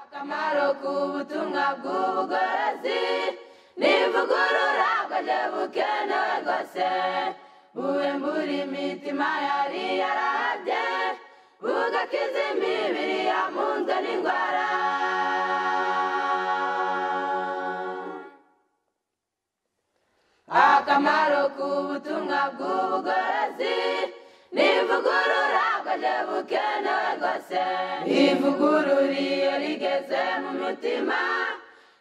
Akamaro k'ubutumwa bw'ubugorozi n'ivugurura bwaje bukenewe rwose, buhembura imitima yari yarahabye, bugakiza imibiri yamunzwe n'indwara. Akamaro k'ubutumwa bw'ubugorozi n'ivugurura bwaje bukenewe rwose, ivugurura iyo rigeze mu mutima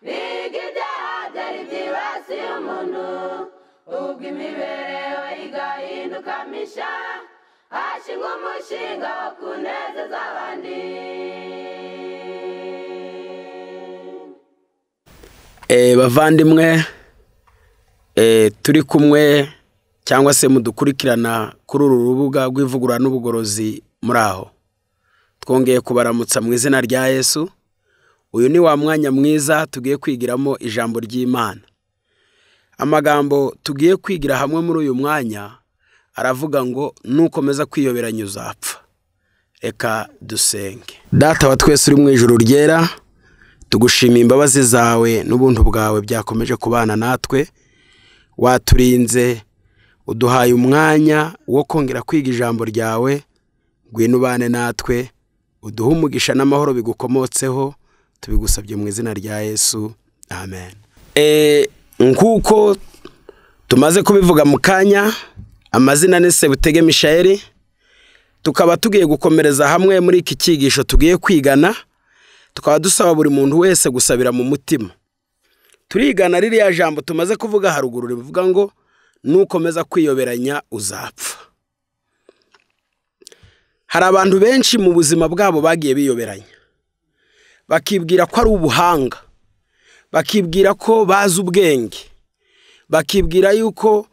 riga ibyaha byari byibasiye umuntu, ubwo imibereho igahinduka misha, hashingwa umushinga wo kunezeza abandi. Bavandimwe turi kumwe cyangwa se mudukurikirana kuri uru rubuga rw'ivugurura n'ubugorozi, muri aho twongeye kubaramutsa mu izina rya Yesu. Uyu ni wa mwanya mwiza tugiye kwigiramo ijambo ry'Imana. Amagambo tugiye kwigira hamwe muri uyu mwanya aravuga ngo nukomeza kwiyoberanya uzapfa. Reka dusenge. Data wa twese uri mu ijuru ryera, tugushimiye imbabazi zawe n'ubuntu bwawe byakomeje kubana natwe. Waturinze, uduhaye umwanya wo kongera kwiga ijambo ryawe. Ngwino ubane natwe, uduhe umugisha n'amahoro bigukomotseho, tubigusabye mu izina rya Yesu, amen. Nkuko tumaze kubivuga mu kanya, amazina ni Sebutege Mishayeli. Tukaba tugiye gukomereza hamwe muri iki cyigisho tugiye kwigana. Tukaba dusaba buri muntu wese gusabira mu mutima. Turigana ririya jambo tumaze kuvuga haruguru rivuga ngo nukomeza kwiyoberanya uzapfa. Hari abantu benshi mu buzima bwabo bagiye biyoberanya, bakibwira ko ari ubuhanga, bakibwira ko bazi ubwenge, bakibwira yuko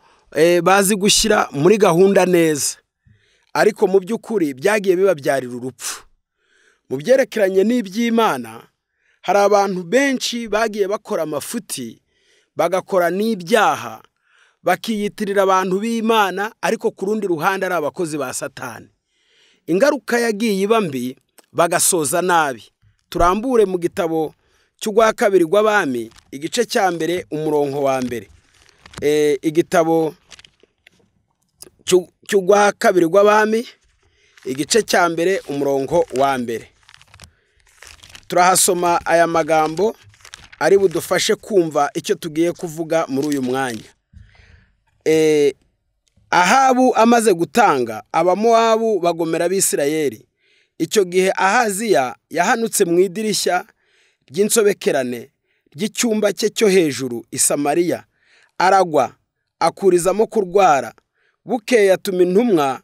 bazi gushyira muri gahunda neza, ariko mu by'ukuri byagiye bibabyarira urupfu. Mu byerekeranye n'iby'Imana, hari abantu benshi bagiye bakora amafuti, bagakora n'ibyaha, bakiyitirira abantu b'Imana, ariko ku rundi ruhande ari abakozi ba Satani. Ingaruka yagiye iba mbi, bagasoza nabi. Turambure mu gitabo cy'urwa kabiri rw'Abami, igice cya mbere umurongo wa mbere. Igitabo cy'urwa kabiri rw'Abami, igice cya mbere umurongo wa mbere. Turahasoma aya magambo ari budufashe kumva icyo tugiye kuvuga muri uyu mwanya. Ahabu amaze gutanga, Abamowabu bagomera Abisirayeli. Icyo gihe Ahaziya yahanutse mu idirishya ry'insobekerane ry'icyumba cye cyo hejuru i Samariya, aragwa akurizamo kurwara. Bukeye atuma intumwa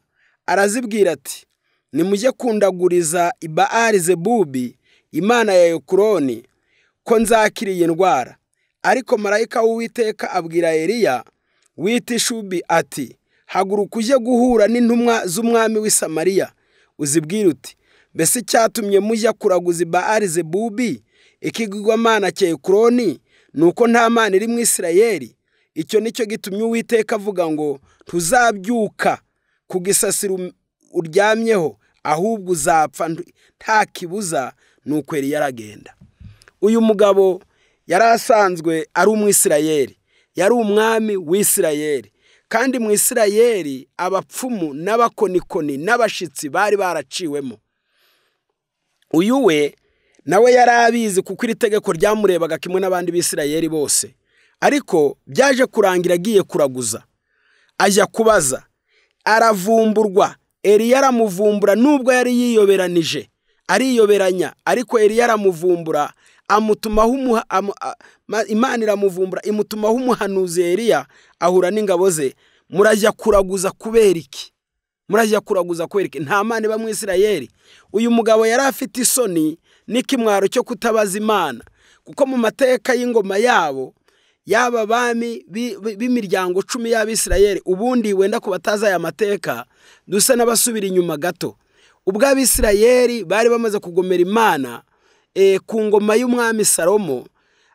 arazibwira ati, nimujye kundaguriza i Baali-Zebubi imana ya Ekuroni, ko nzakira iyi ndwara. Ariko marayika w'Uwiteka abwira Eliya w'itishubi ati, haguruka ujye guhura n'intumwa z'umwami w'i Samariya, uzibwire uti, mbese icyatumye mujya kuraguza i Baali-Zebubi ikigirwamana cya Ekuroni nuko nta mana iri mu Isirayeli? Icyo nicyo gitumye Uwiteka avuga ngo ntuzabyuka ku gisasiro uryamyeho, ahubwo uzapfa nta kibuza. Nuko Eliya aragenda. Uyu mugabo yari asanzwe ari umwisirayeli, yari umwami w'Isirayeli, kandi mu Isirayeli abapfumu n'abakonikoni n'abashitsi bari baraciwemo. Uyu we nawe yari abizi, kuko iri tegeko ryamurebaga kimwe n'abandi b'Isirayeli bose. Ariko byaje kurangira agiye kuraguza, ajya kubaza, aravumburwa. Eliya aramuvumbura, nubwo yari yiyoberanije, ariyoberanya, ariko Eliya aramuvumbura, amutumaho Imana iramuvumbura, imutumaho umuhanuzi Eliya ahura n'ingabo ze. Murajya kuraguza kubera iki? Murajya kuraguza kubera iki? Nta mana iba mu Isirayeli. Uyu mugabo yari afite isoni n'ikimwaro cyo kutabaza Imana, kuko mu mateka y'ingoma yabo, yaba bami b'imiryango 10 y'Abisirayeli, ubundi wenda kubataza aya mateka dusa n'abasubira inyuma gato. Ubwo Abisirayeli bari bamaze kugomera Imana ku ngoma y'umwami Salomo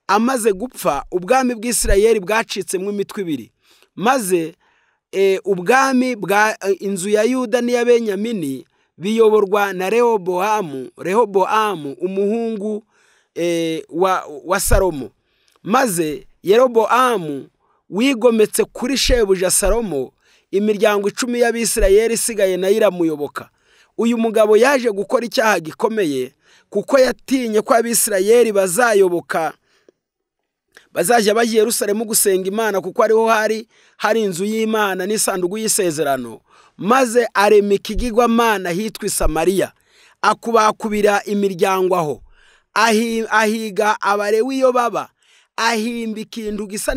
amaze gupfa, ubwami bw'Isirayeli bwacitsemo imitwe ibiri, maze ubwami bwa inzu ya Yuda n'iya Benyamini biyoborwa na Rehobowamu umuhungu wa Salomo. Maze Yerobowamu wigometse kuri shebuja Salomo, imiryango 10 y'Abisirayeli isigaye nayo iramuyoboka. Uyu mugabo yaje gukora icyaha gikomeye kuko yatinye ko Abisirayeli bazayoboka, bazajya bajya Yerusalemu gusenga Imana, kuko ariho hari inzu y'Imana n'isanduku y'isezerano. Maze arema ikigirwamana hitwa Samariya, akubakubira imiryango aho, ahiga Abalewi iyo baba, ahimba ikintu gisa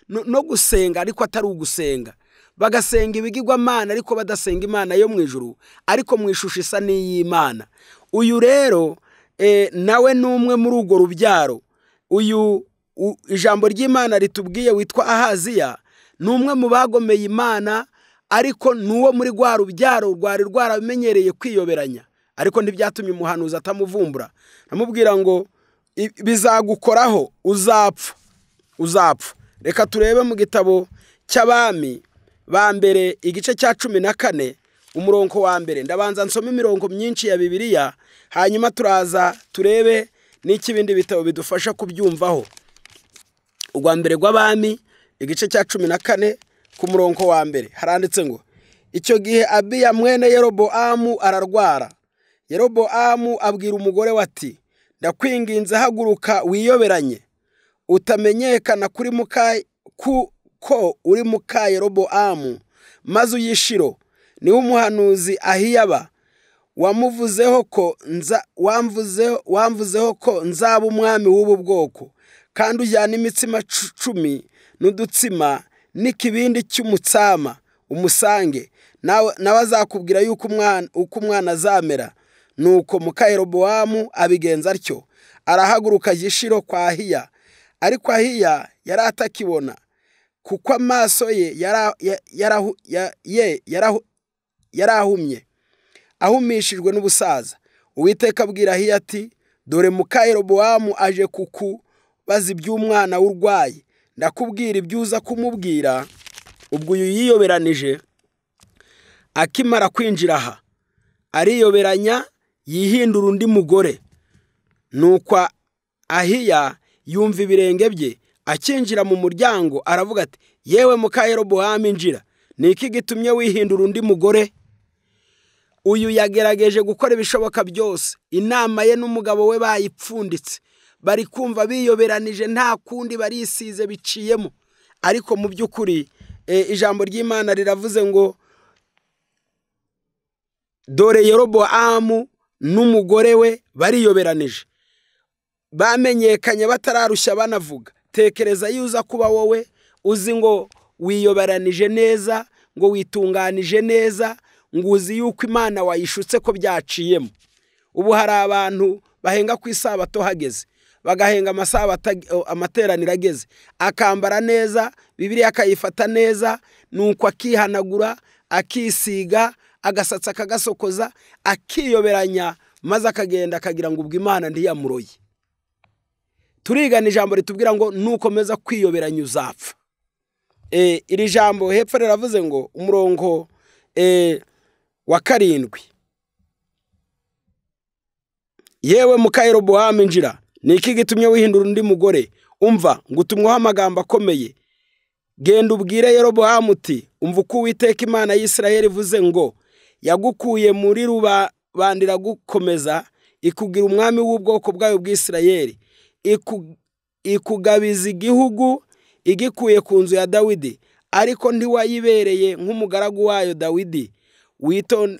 no gusenga ariko atari ugusenga, bagasenga ibigirwamana ariko badasenga Imana yo mu ijuru, ariko mu ishusho isa n'iy'Imana. Uyu rero nawe ni umwe muri urwo rubyaro. Uyu ijambo ry'Imana ritubwiye witwa Ahaziya ni umwe mu bagomeye Imana, ariko nuwo muri rwa rubyaro rwari rwaramenyereye kwiyoberanya, ariko ntibyatumye umuhanuzi atamuvumbura. Amubwira ngo bizagukoraho, uzapfa, uzapfa. Reka turebe mu gitabo cy'Abami ba mbere igice cya 14 umurongo wa mbere. Ndabanza nsome imirongo myinshi ya Bibiliya, hanyuma turaza turebe n'iki bindi bitabo bidufasha kubyumvaho. Urwa mbere rw'Abami igice cya 14 ku murongo wa mbere haranditse ngo: icyo gihe Abiya mwene Yerobowamu ararwara. Yerobowamu abwira umugore we ati: ndakwinginze haguruka wiyoberanye, utamenyekana kuri muka ko uri muka Yerobowamu, maze uyishiro niwe umuhanuzi Ahiyaba wamuvuzeho ko wamvuzeho ko nzaba umwami w'ubu bwoko, kandi ujyana imitsima 10 n'udutsima n'ikibindi cy'umutsama umusange, nawe azakubwira yuko uko umwana azamera. Nuko muka Yerobowamu abigenza atyo, arahaguruka Yishiro kwa Ahiya. Ariko Ahiya yari atakibona, kuko amaso ye yarahumye, ahumishijwe n'ubusaza. Uwiteka abwira Ahiya ati: dore muka Yerobowamu aje kukubaza iby'umwana w'urwaye, ndakubwira ibyo uza kumubwira. Ubwo uyu yiyoberanije akimara kwinjira aha, ariyoberanya yihindura undi mugore. Nuko Ahiya yumva ibirenge bye akinjira mu muryango, aravuga ati: yewe muka Yerobowamu, injira, ni iki gitumye wihindura undi mugore? Uyu yagerageje gukora ibishoboka byose, inama ye n'umugabo we bayipfunditse, bari kumva biyoberanije, nta kundi, barisize biciyemo. Ariko mu by'ukuri ijambo ry'Imana riravuze ngo: dore Yerobowamu n'umugore we bariyoberanije, bamenyekanye batararushya banavuga. Tekereza yuza kuba wowe uzi ngo wiyoberanije neza, ngo witunganije neza, ngo uzi yuko Imana wayishutse ko byaciyemo. Ubu hari abantu bahenga ku isabato hageze, bagahenga amasabato amateraniro ageze, akambara neza, Bibiliya akayifata neza, nuko akihanagura, akisiga, agasatsa akagasokoza, akiyoberanya, maze akagenda akagira ngo ubwo Imana ntiyamuroye. Turigana ijambo ritubwira ngo nukomeza kwiyoberanya uzapfa. Iri jambo hepfo riravuze ngo umurongo wa 7: yewe muka Yerobowamu, injira, ni iki gitumye wihindura undi mugore? Umva ngutumwaho amagambo akomeye. Genda ubwire Yerobowamu uti: umva uko Uwiteka Imana y'Isirayeli ivuze ngo yagukuye muri rubanda iragukomeza, ikugira umwami w'ubwoko bwayo bw'Isirayeli, ikugabiza igihugu igikuye ku nzu ya Dawidi, ariko ntiwayibereye nk'umugaragu wayo Dawidi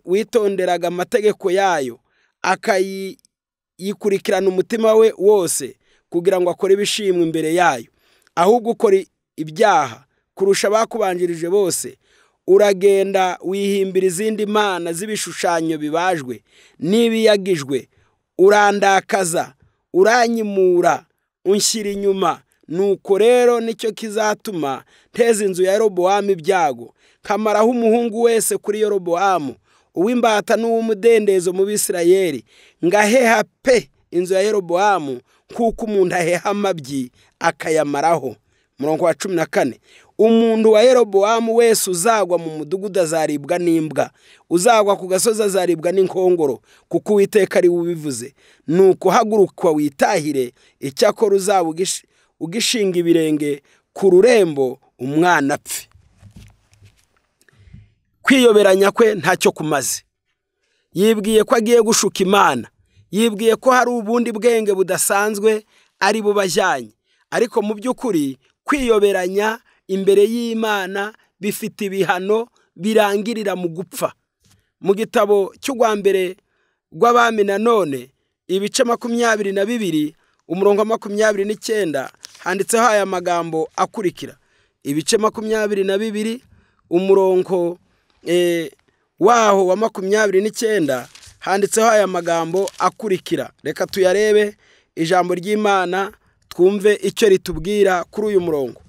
witonderaga amategeko yayo, akayikurikirana umutima we wose kugira ngo akore ibishimwa imbere yayo, ahubwo ukora ibyaha kurusha abakubanjirije bose. Uragenda wihimbira izindi mana z'ibishushanyo bibajwe n'ibiyagijwe, urandakaza, uranyimura, unshyira inyuma. Nuko rero nicyo kizatuma nteza inzu ya Yerobowamu ibyago, nkamaraho umuhungu wese kuri Yerobowamu, uw'imbata n'uw'umudendezo mu Bisirayeli, ngaheha pe inzu ya Yerobowamu kuko umuntu aheha amabyi akayamaraho. Murongo wa 14: Umuntu wa Yerobowamu wese uzagwa mu mudugudu azaribwa n'imbwa, uzagwa ku gasozi azaribwa n'inkongoro, kuko Uwiteka ari we ubivuze. Nuko haguruka witahire, icyakora uzaba ugishinga ibirenge ku rurembo umwana apfe. Kwiyoberanya kwe ntacyo kumaze. Yibwiye ko agiye gushuka Imana, yibwiye ko hari ubundi bwenge budasanzwe ari bubajyanye, ariko mu by'ukuri kwiyoberanya imbere y'Imana bifite ibihano birangirira mu gupfa. Mu gitabo cy'urwa mbere rw'Abami nanone ibice 22 umurongo wa 29 handitseho aya magambo akurikira. Ibice 22 umurongo waho wa 29 handitseho aya magambo akurikira. Reka tuyarebe ijambo ry'Imana twumve icyo ritubwira kuri uyu murongo.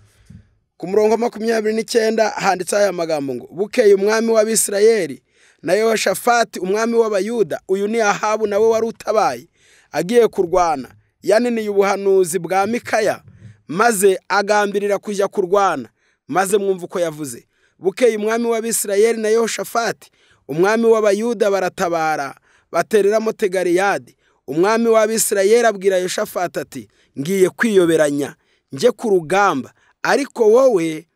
Ku murongo wa 29 handitseho aya magambo ngo: bukeye umwami w'Abisirayeli na Yehoshafati umwami w'Abayuda, uyu ni Ahabu nawe wari utabaye, agiye kurwana, yaniniye ubuhanuzi bwa Mikaya maze agambirira kujya kurwana. Maze mwumva uko yavuze: bukeye umwami w'Abisirayeli na Yehoshafati umwami w'Abayuda baratabara, batereramo Tegaliyadi. Umwami w'Abisirayeli abwira Yehoshafati ati: ngiye kwiyoberanya njye ku rugamba, ariko wowe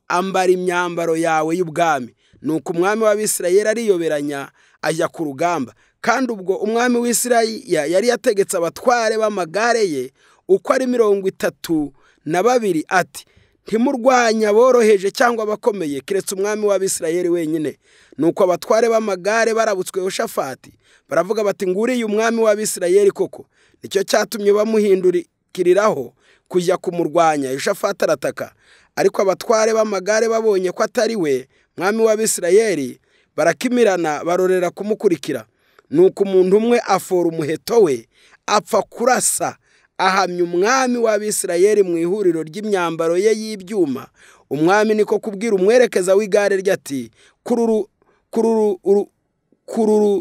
ambara imyambaro yawe y'ubwami. Nuko umwami w'Abisirayeli ariyoberanya ajya ku rugamba. Kandi ubwo umwami w'Isirayeli yari yategetse abatware b'amagare ye uko ari 32 ati: ntimurwanya aboroheje cyangwa abakomeye, keretse umwami w'Abisirayeli wenyine. Nuko abatware b'amagare barabutswe Yehoshafati, baravuga bati: nguriye umwami w'Abisirayeli koko. Nicyo cyatumye bamuhindukiriraho kujya kumurwanya. Yehoshafati arataka, ariko abatware b'amagare babonye ko atari we mwami w'Abisirayeli, barakimirana barorera kumukurikira. Nuko umuntu umwe afora umuheto we apfa kurasa, ahamya umwami w'Abisirayeli mu ihuriro ry'imyambaro ye y'ibyuma. Umwami niko kubwira umwerekeza w'igare rye ati: kururu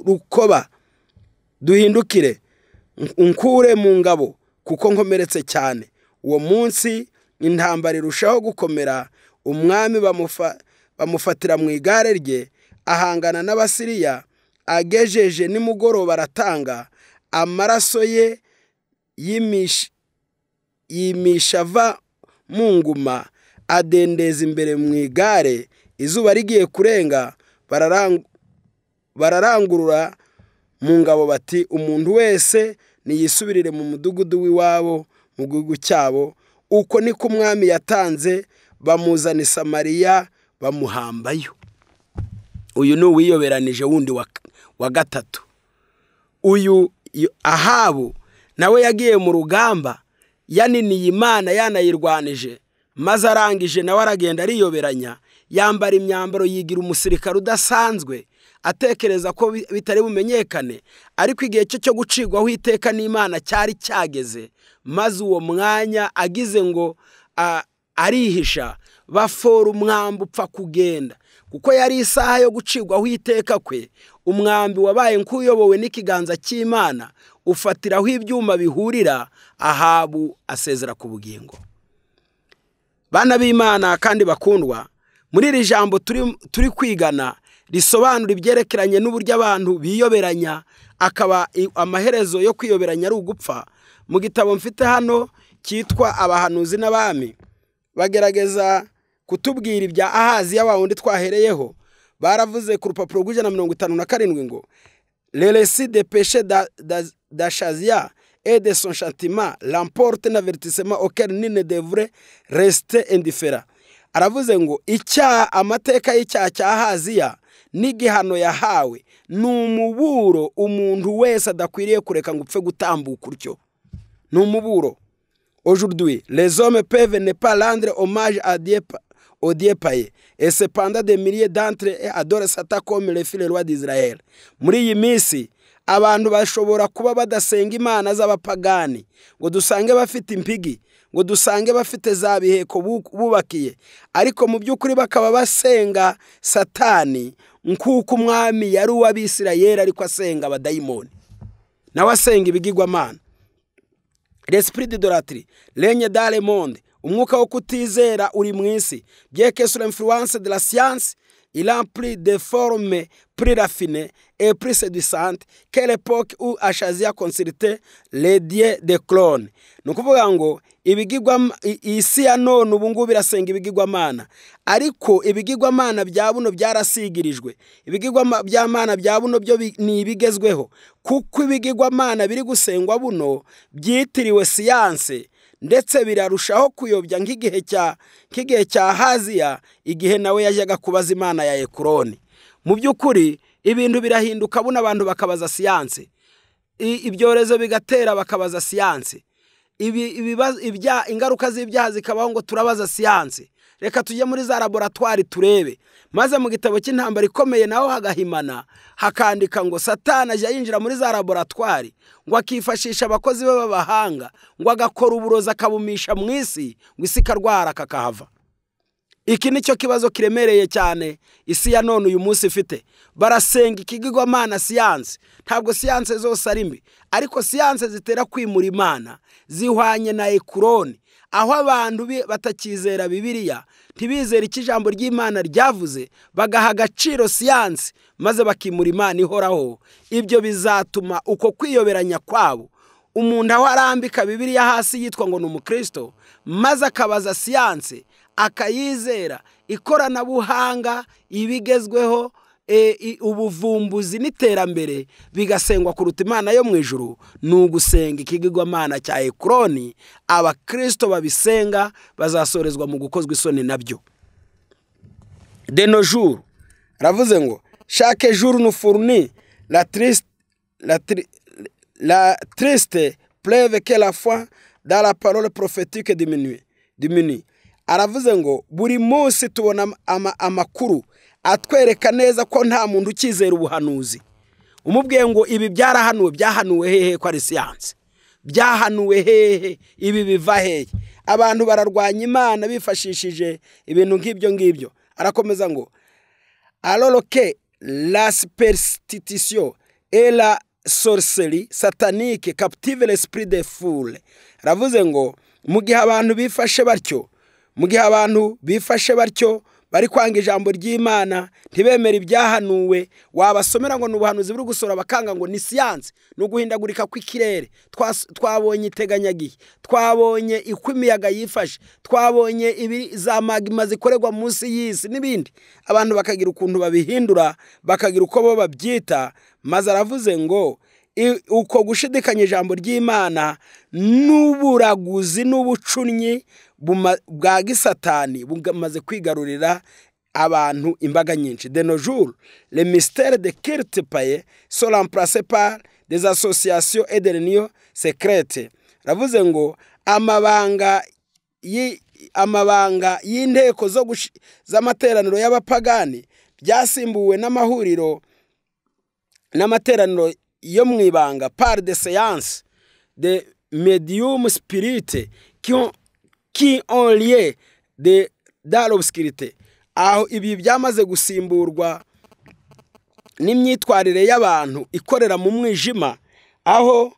rukoba duhindukire, unkure mu ngabo, kuko nkomeretse cyane. Uwo munsi intambara irushaho gukomera, umwami bamufatira mu igare rye, ahangana n'Abasiriya. Agejeje nimugoroba aratanga amaraso ye yimisha ava mu nguma, adendeza imbere mu igare. Izuba rigiye kurenga, bararangurura mu ngabo bati: umuntu wese niyisubirire mu mudugudu w'iwabo mu gihugu cyabo. Uko niko umwami yatanze, bamuzana i Samariya bamuhambayo. Uyu ni uwiyoberanije wundi wa gatatu. Uyu Ahabu nawe yagiye mu rugamba, yaniniye Imana yanayirwanije, maze arangije nawe aragenda ariyoberanya, yambara imyambaro yigira umusirikare udasanzwe, atekereza ko bitari bumenyekane. Ariko igihe cye cyo gucirwaho iteka n'Imana cyari cyageze, maze uwo mwanya agize ngo arihisha, bafora umwambi upfa kugenda, kuko yari isaha yo gucirwaho iteka kwe. Umwambi wabaye nk'uyobowe n'ikiganza cy'Imana, ufatiraho ibyuma bihurira, Ahabu asezera ku bugingo. Bana b'Imana kandi bakundwa, muri iri jambo turi kwigana risobanura ibyerekeranye n'uburyo abantu biyoberanya, akaba amaherezo yo kwiyoberanya ari ugupfa. Mu gitabo mfite hano cyitwa Abahanuzi n'Abami, bagerageza kutubwira ibya Ahaziya wa wundi twahereyeho. Baravuze ku rupapuro rw'157 ngo: le récit des péchés d'Achazia et de son châtiment l'emporte un avertissement auquel nul ne devrait rester indifférent. Aravuze ngo icyaha, amateka y'icyaha cya Ahaziya n'igihano yahawe ni umuburo umuntu wese adakwiriye kureka ngo upfe gutambuka utyo. Ni umuburo. Aujourd'hui, les hommes peuvent ne pas rendre hommage à Dieu, au Dieu païen, et cependant des milliers d'entre eux adorent Satan comme le fit le roi d'Israël. Muri iyi minsi abantu bashobora kuba badasenga imana z'abapagani, ngo dusange bafite impigi, ngo dusange bafite za biheko bubakiye, ariko mu by'ukuri bakaba basenga Satani, nk'uko umwami yari uw'Abisirayeli ariko asenga abadayimoni, nawe asenga ibigirwamana. L'esprit d'idolâtrie règne dans le monde. Umwuka wo kutizera uri mu isi. Bien que sous l'influence de la science, il a pris des formes plus raffinées et plus séduisantes que l'époque où Achazia consultait les dieux d'Ekron. Ni ukuvuga ngo ibigirwa isi ya none ubu ngubu irasenga ibigirwamana, ariko ibigirwamana bya buno byarasigirijwe. Ibigirwa by'amana bya buno byo ni ibigezweho, kuko ibigirwamana biri gusengwa buno byitiriwe siyanse, ndetse birarushaho kuyobya nk'igihe cya Ahaziya, igihe nawe yajyaga kubaza imana ya Ekuroni. Mu by'ukuri ibintu birahinduka buno, abantu bakabaza siyanse, ibyorezo bigatera bakabaza siyanse, ingaruka z'ibyaha zikabaho ngo turabaza siyanse, reka tujye muri za laboratwari turebe. Maze mu gitabo cy'intambara ikomeye naho hagahimana hakandika ngo Satani ajya yinjira muri za laboratwari, ngo akifashisha abakozi be b'abahanga, ngo agakora uburozi akabumisha mu isi, ngo isi ikarwara kakahava. Iki nicyo kibazo kiremereye cyane isi ya none uyu munsi ifite. Barasenga ikigirwamana siyanse. Ntabwo siyanse zose ari mbi, ariko siyanse zitera kwimura Imana zihwanye na Ekuroni, aho abantu batakizera Bibiliya, ntibizere icyo ijambo ry'Imana ryavuze, bagaha agaciro siyanse maze bakimura Imana ihoraho. Ibyo bizatuma uko kwiyoberanya kwabo, umuntu aho arambika Bibiliya hasi yitwa ngo ni umukristo, maze akabaza siyanse akayizera, ikoranabuhanga, ibigezweho, ubuvumbuzi n'iterambere bigasengwa kuruta Imana yo mu ijuru. Ni ugusenga ikigirwamana cya Ekuroni. Abakristo babisenga bazasorezwa mu gukozwa isoni nabyo. De nos jours, aravuze ngo chaque jour nous fournit la triste preuve que la foi dans la parole prophétique diminue. Aravuze ngo buri munsi tubona amakuru atwereka neza ko nta muntu ukizera ubuhanuzi. Umubwiye ngo ibi byarahanuwe, byahanuwe hehe ko ari siyanse? Byahanuwe hehe? Ibi biva hehe? Abantu bararwanya Imana bifashishije ibintu nk'ibyo ngibyo. Arakomeza ngo alors que la superstition et la sorcellerie satanique captive l'esprit des foules. Aravuze ngo mu gihe abantu bifashe batyo, mu gihe abantu bifashe batyo bari kwanga ijambo ry'Imana, ntibemera ibyahanuwe, wabasomera ngo ni ubuhanuzi buri gusora bakanga ngo ni siyanse, ni uguhindagurika kw'ikirere, twabonye iteganyagihe, twabonye uko imiyaga yifashe, twabonye ibi za magma zikorerwa munsi y'isi n'ibindi. Abantu bakagira ukuntu babihindura, bakagira uko bo babyita. Maze aravuze ngo uko gushidikanya ijambo ry'Imana n'uburaguzi n'ubucunnyi bwa gisatani bumaze kwigarurira abantu imbaga nyinshi. De nos jours, les mystères de culte païen sont remplacés par des associations et des réunions secrètes. Ravuze ngo amabanga y'inteko z'amateraniro y'abapagani byasimbuwe n'amahuriro n'amateraniro yo mu ibanga, par des séances de médiums spirites qui ont lieu dans l'obscurité. Aho ibi byamaze gusimburwa n'imyitwarire y'abantu ikorera mu mwijima, aho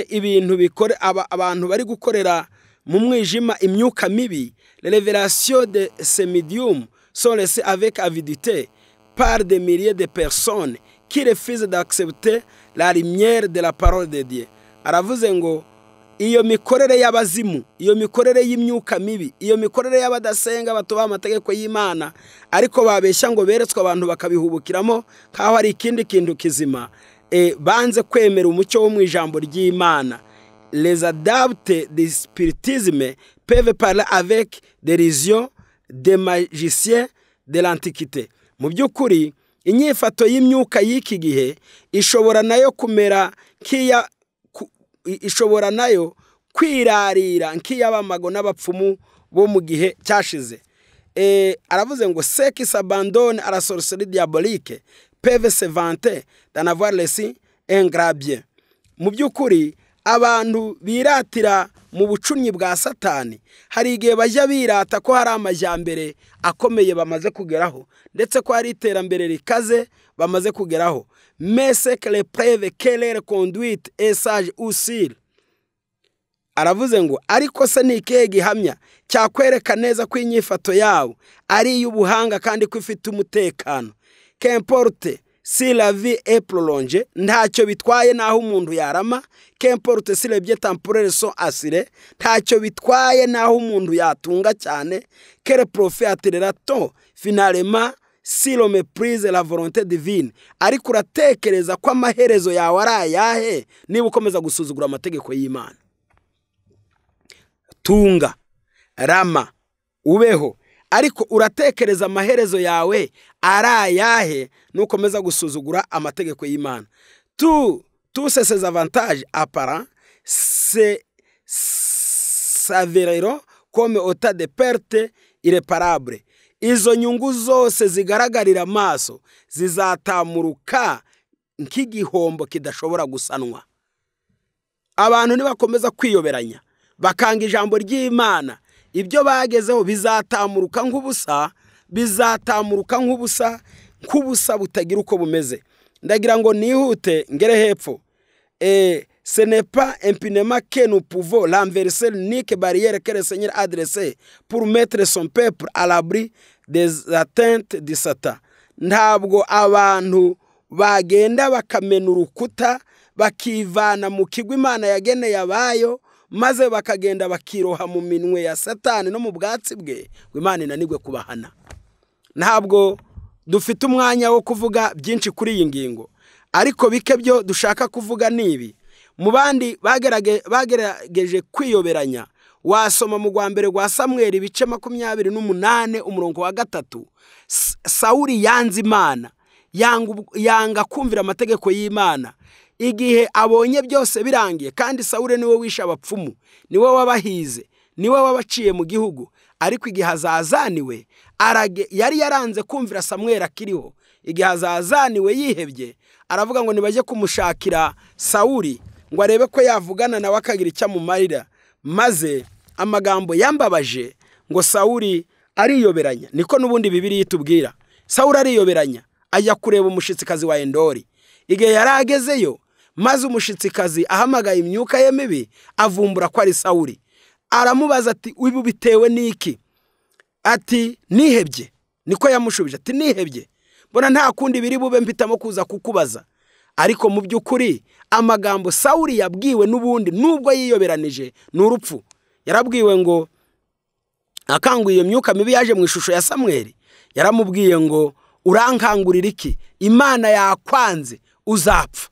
ibintu bikore abantu bari gukorera mu mwijima, imyuka mibi. Les révélations de ces médiums sont laissées avec avidité par des milliers de personnes qui refusent d'accepter la lumière de la parole de Dieu. Aravuze ngo iyo mikorere y'abazimu, iyo mikorere y'imyuka mibi, iyo mikorere y'abadasenga batubaha amategeko y'Imana, ariko babeshya ngo beretswe, abantu bakabihubukiramo nk'aho ari ikindi kintu kizima, banze kwemera umucyo wo mu ijambo ry'Imana. Les adeptes du spiritisme peuvent parler avec dérision des magiciens de l'Antiquité. Mu by'ukuri inyifato y'imyuka y'iki gihe ishobora nayo kumera nk'iya ishobora nayo kwirarira nk'iy'abamago n'abapfumu bo mu gihe cyashize. Aravuze ngo ceux qui s'abandonnent à la sorcellerie diabolique peuvent se vanter d'en avoir laissé un grand bien. Mu by'ukuri abantu biratira mu bucunnyi bwa Satani hari igihe bajya birata ko hari amajyambere akomeye bamaze kugeraho, ndetse ko hari iterambere rikaze bamaze kugeraho. Mais c'est que les preuves que leur conduite est sage ou sûre. Aravuze ngo ariko se ni ikihe gihamya cyakwereka neza ko inyifato yabo ari iy'ubuhanga kandi ko ifite umutekano? Qu'importe si la vie est prolongée, ntacyo bitwaye naho umuntu yarama. Qu'importe si les biens temporaires sont assurés, ntacyo bitwaye naho umuntu yatunga cyane. Quel profit attirera-t-on finalement si l'on méprise la volonté divine? Ariko uratekereza ko amaherezo yawe ari ayahe niba ukomeza gusuzugura amategeko y'Imana? Tunga, rama, ubeho, ariko uratekereza amaherezo yawe ari ayahe nukomeza gusuzugura amategeko y'Imana? Tous ces avantages apparents s'avéreront comme autant de pertes irréparables. Izo nyungu zose zigaragarira amaso zizatamuruka nk'igihombo kidashobora gusanwa. Abantu nibakomeza kwiyoberanya bakanga ijambo ry'Imana, ibyo bagezeho bizatamuruka nk'ubusa, bizatamuruka nk'ubusa, nk'ubusa butagira uko bumeze. Ndagira ngo nihute ngere hepfo. Ce n'est pas impunément que nous pouvons renverser l'unique barrière que le Seigneur a dressée pour mettre son peuple à l'abri des atteintes de Satan. Ntabwo abantu bagenda bakamena urukuta bakivana mu kigo Imana yageneye abayo, maze bakagenda bakiroha mu minwe ya Satani no mu bwatsi bwe, ngo Imana inanirwe kubahana. Ntabwo dufite umwanya wo kuvuga byinshi kuri iyi ngingo, ariko bike byo dushaka kuvuga nibi. Mu bandi bagerageje kwiyoberanya, wasoma mu rwa mbere rwa Samweli ibice 28 umurongo wa 3. Sawuli yanze Imana, yanga kumvira amategeko y'Imana. Igihe abonye byose birangiye, kandi Sawuli niwe wishe abapfumu, niwe wabahize, niwe wabaciye mu gihugu, ariko igihe azazaniwe yari yaranze kumvira Samweli akiriho. Igihe azazaniwe yihebye, aravuga ngo nibajye kumushakira Sawuli ngo arebe ko yavugana nawe akagira icyo amumarira. Maze amagambo yambabaje ngo Sawuli ariyoberanya, niko n'ubundi Bibiliya itubwira. Sawuli ariyoberanya ajya kureba umushitsikazi wa Endori. Igihe yari agezeyo, maze umushitsikazi ahamagaye imyuka ye mibi, avumbura ko ari Sawuli. Aramubaza ati ubu bitewe n'iki? Ati nihebye. Niko yamushubije ati nihebye, mbona nta kundi biri bube, mpitamo kuza kukubaza. Ariko mu by'ukuri amagambo Sawuli yabwiwe n'ubundi nubwo yiyoberanije ni urupfu. Yarabwiwe ngo akanguye iyo myuka mibi yaje mu ishusho ya Samweli, yaramubwiye ngo urankangurira iki? Imana yakwanze, uzapfa.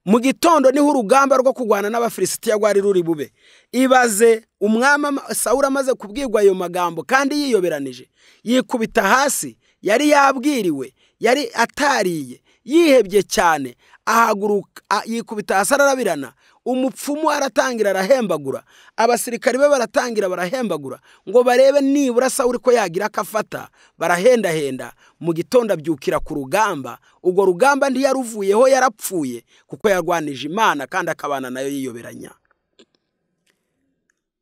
Mu gitondo niho urugamba rwo kurwana n'Abafilisitiya rwari ruri bube. Ibaze umwami Sawuli amaze kubwirwa ayo magambo kandi yiyoberanije, yikubita hasi, yari yabwiriwe, yari atariye, yihebye cyane, ahaguruka yikubita hasi ararabirana. Umupfumu aratangira arahembagura, abasirikari be baratangira barahembagura ngo barebe nibura Sawuli ko yagira akafata. Barahendahenda, mu gitondo abyukira ku rugamba. Ubwo rugamba ntiyaruvuyeho, yarapfuye, kuko yarwanije Imana kandi akabana nayo yiyoberanya.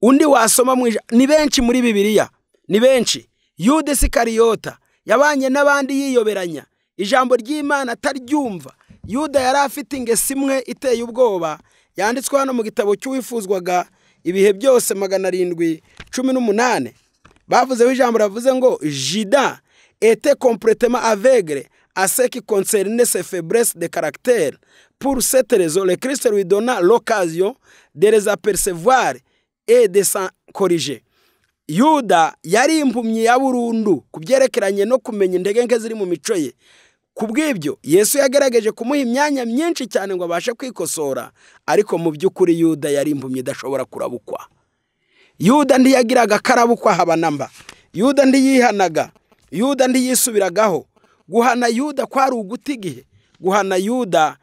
Undi wasoma ni benshi muri Bibiliya, ni benshi. Yuda Isikariyota yabanye n'abandi yiyoberanya, ijambo ry'Imana ataryumva. Yuda yari afite ingeso imwe iteye ubwoba yanditswe hano mu gitabo cy'uwifuzwaga ibihe byose 718. Bavuzeho ijambo ravuze ngo Judas était complètement aveugle à ce qui concernait ses faiblesses de caractère. Pour cette raison, le Christ lui donna l'occasion de les apercevoir et de s'en corriger. Yuda yari impumyi ya burundu ku byerekeranye no kumenya intege nke ziri mu mico ye. Ku bw'ibyo Yesu yagerageje kumuha imyanya myinshi cyane ngo abashe kwikosora, ariko mu by'ukuri Yuda yari impumyi idashobora kurabukwa. Yuda ntiyagiraga akarabukwa haba namba. Yuda ntiyihanaga, Yuda ntiyisubiragaho. Guhana Yuda kwari uguta igihe. Guhana Yuda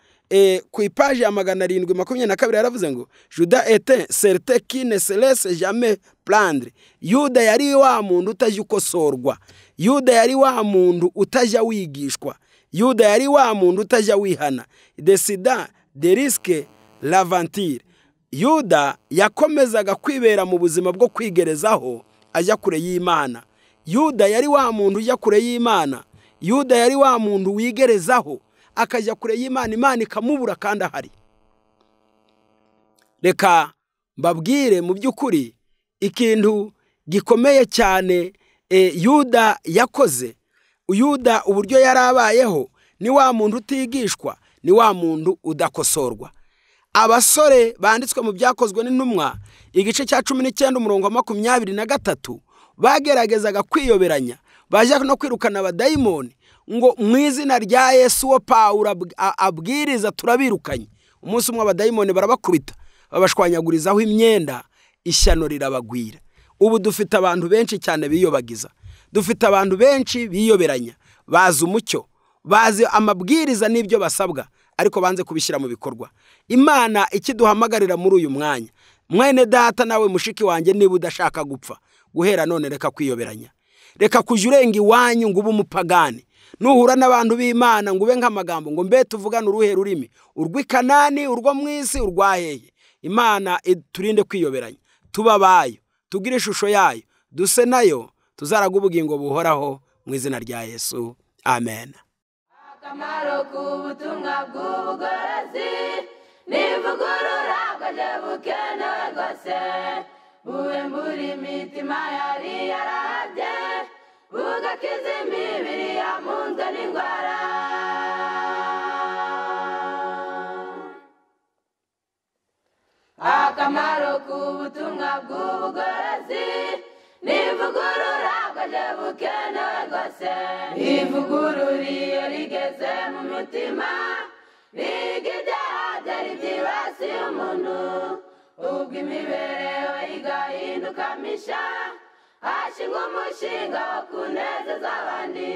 ku ipaji ya 722 yaravuze ngo Judas était certain qui ne se laisse jamais prendre. Yuda yari wa muntu utajya ukosorwa. Yuda yari wa muntu utajya wigishwa. Yuda yari wa muntu utajya wihana. Décida de risquer l'aventure. Yuda yakomezaga kwibera mu buzima bwo kwigerezaho ajya kure y'Imana. Yuda yari wa muntu ujya kure y'Imana. Yuda yari wa muntu wigerezaho akajya kure y'Imana, Imana ikamubura kandi ahari. Reka Mbabwire mu by'ukuri ikintu gikomeye cyane Yuda yakoze. Yuda uburyo yarabayeho ni wa muntu utigishwa, ni wa muntu udakosorwa. Abasore banditswe mu Byakozwe n'Intumwa igice cya 19 umurongo wa 23 bageragezaga kwiyoberanya, bajya no kwirukana abadayimoni ngo mu izina rya Yesu wo Pawulo abwiriza turabirukanye. Umunsi umwe abadayimoni barabakubita, babashwanyagurizaho imyenda, ishyano rirabagwira. Ubu dufite abantu benshi cyane biyobagiza, dufite abantu benshi biyoberanya, bazi umucyo, bazi amabwiriza n'ibyo basabwa, ariko banze kubishyira mu bikorwa. Imana ikiduhamagarira muri uyu mwanya, mwene data nawe mushiki wanjye, niba udashaka gupfa guhera none reka kwiyoberanya, reka kujya urenga iwanyu ngo ube umupagani. Nuhura n'abantu b'Imana ngo ube nk'amagambo ngo mbe tuvugane uruhe rurimi, urw'ikanani, urwo mu isi, urwa hehe. Imana iturinde kwiyoberanya, tuba abayo, tugire ishusho yayo, duse nayo, tuzaraga ubugingo buhoraho mu izina rya Yesu. Amen. Akamaro k'ubutumwa bw'ubugorozi n'ivugurura bwaje bukenewe rwose, buhembura imitima yari yarahabye, bugakiza imibiri yamunzwe n'indwara. Akamaro k'ubutumwa bw'ubugorozi n'ivugurura bwaje bukenewe rwose, ivugurura iyo rigeze mu mutima riga ibyaha byari byibasiye umuntu, ubwo imibereho igahinduka misha, hashingwa umushinga wo kunezeza abandi.